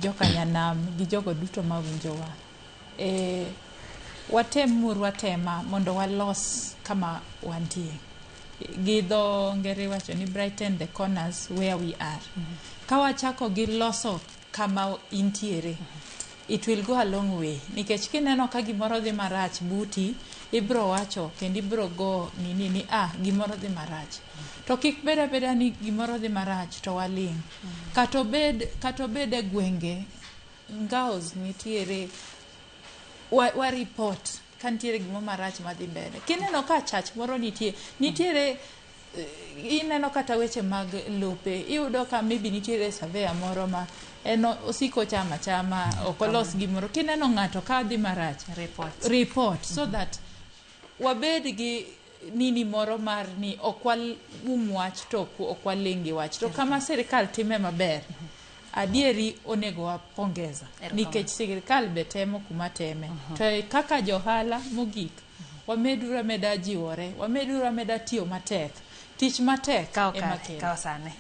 Jokanyanam gi jogo duto mawinjowa. E, watem uru atema mondo walos kama wantie. Gi dho ngere iwacho ni brighten the corners where we are. Ka wachako gi loso kama intiere, it will go a long way. Nikech kineno ka gimoro dhi marach buti, ibro wacho kendo ibro go nini ni ah gimoro dhi marach. To kik bed abeda ni gimoro dhi marach to waling'. Kata obed e gwenge, NGAOs nitiere, wa report ka nitiere gimoro marach madhi mbele. Kineno ka chach moro nitie, nitiere ineno kata weche mag lope, iyudo ka maybe nitiere surveyor moro ma en osiko chama chama, ok olos gimoro. Kineno ng'ato ka dhi marach, Report. report so that wabed gi nini moro mar ni ok waum wach to ok waling' gi wach. To kama sirikal time maber, adieri onego wapongeza Erokamano. nikech sirikal be temo kuma teme. To e kaka johala mogik, wameduru ameda jiwore, wameduru ameda tiyo matek. Tich matek Kaw ema kare, kelo. kaw sane.